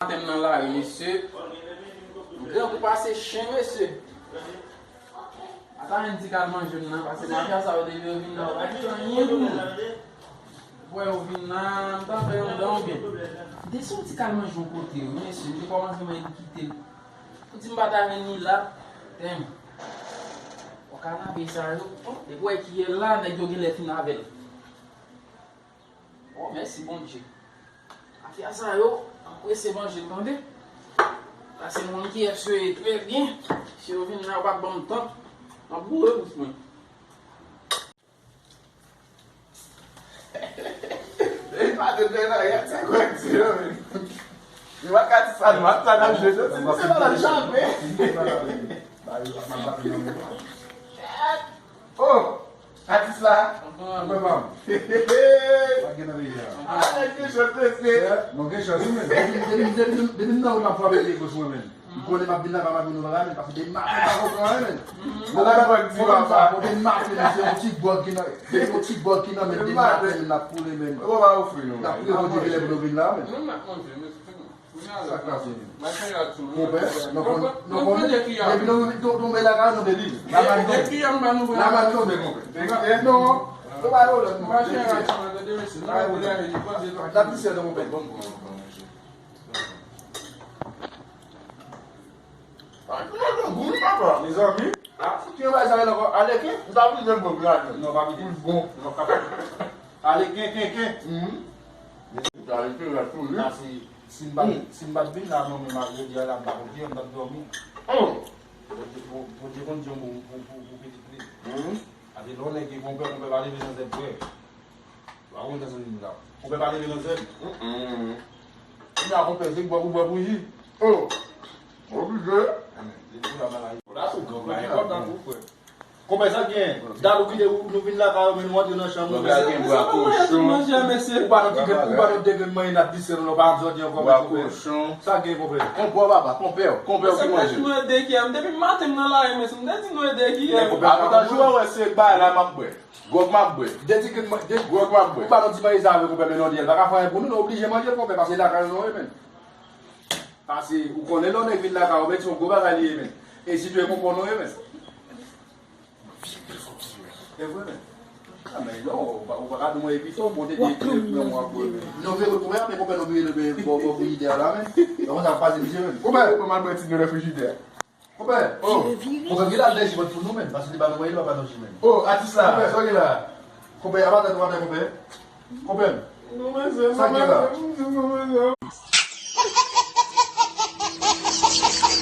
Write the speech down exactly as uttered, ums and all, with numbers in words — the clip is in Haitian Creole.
Maten m nan lari, mesye. Grangou pase chen, mesye. Ata yon ti kal manje m nan, paske mafya sa yo depi yo vin nan, yo pa gen anyen pou nou. Wè yo vin nan, m ta fè yon dan oubyen. Desann ti kal manje yon kote, wi, mesye, m te kòmanse mwen kite l. Pou di m pa ta vin ni la, tèm. Bon, kanapé sa yo, depi w wè kiyè la, nèg yo genlè fin avè l. Oh, mèsi Bondye. Afè sa yo, anprese manje, tande. Sa se moun ki eseye trè byen. Si yo vin la, yo pa ban m tan. M ap boure bouch mwen. Li pa te fè nan yè, se kwè di yo, men. Li pa ka di sa, nou ap sa nan jwe, se pa nan chape. Oh! Atis la? Mwen pa m. Pa gen nan peyi a. Ah, gen chans, mesye. Non, gen chans, wi, men. Depi, depi, depi, depi m nan wout, m ap frape pye goch mwen, men. M konnen m ap vin la, m ap vin la, men, paske depi maten, m pa konprann anyen, men. Mwen pa konn di papa. Depi maten, men, se yon ti bòg ki nan, se yon ti bòg ki nan, men, depi maten, men, n ap koule, men. Mwen pa ofri nou, n ap priye Bondye ki lè pou nou vin la, men. Sa k pase menm? Konpè, nou konn, nou konn, depi nou tonbe lakay nou, depi la ban tonbe. La ban tonbe, konpè. Non, nou pa yo lòt, non. N ap misye, non, konpè. Mezanmi, a, fouti yon bagay sa rele ankò, aleken, m ta vle jwenn bon pou ladan. Non, pa vide. Bon. Non, pa vide. Aleken, kenken. Mhm. Aleken, la tou, wi. Sa se, si m pa, si m pa t vin la, mwen menm, jodi a la, m pa konn ki jan m t ap dòmi. Oh! Bondye, Bon-, Bondye konn di yon mo pou, pou, pou pitit li. Mhm. Ate lè yon nèg gen konpè, konpè pa leve nan zèb, frè. Ou pa konn sa m di la. Konpè pa leve nan zèb. Mm-mm. Kounye a, konpè, se bwè pou bwè pou ji. Oh! Oblije. Leve la, bagay. La, se gwo bagay, konpè, tou, frè. Konpè, sa gen? Dat ou kite nou vin lakay ou, men nou antre nan chanm ou, mesye. Ou pa nan ti grenn, ou pa nan de grenn manyen n ap dise nou, non, pa ap jodi ankò, men konpè. Sa gen, konpè? Konpè, papa, konpè, konpè ki manje. Mwen de ki a, m depi maten m nan lari, mesye, m te di nou de ki a. Avantaj ou wè, se bay la m ap bwè. Gwòg m ap bwè. De ti grenn man-, de gwòg m ap bwè. Ou pa nan ti manje sa avè konpè, men non, li pa ka fè anyen pou nou, nou oblije manje l, konpè, paske lakay nou ye, men. Paske ou konnen lè yon nèg vin lakay ou, men, se yon gwo bagay li ye, men. E si tou e konpè nou ye, men. E vre, men. A, men non, ou pa, ou pa ka di mwen epi tou, bon, te di epi nan mwa pou. Non, vre, konpè, men konpè, nou vire, men, bò, bò frijidè a la, men. Kòman sa pase, misye, men? Konpè, ou pa mal mwen ti nan frijidè. Konpè, oh, konpè, vire al dèyè jimèt pou nou, men, paske li pa nou mwen, li pa ba nou jimèt. Oh, atis la. Konpè, sa gen la. Konpè, apa tèt ou atè, konpè? Konpè. Sa gen la.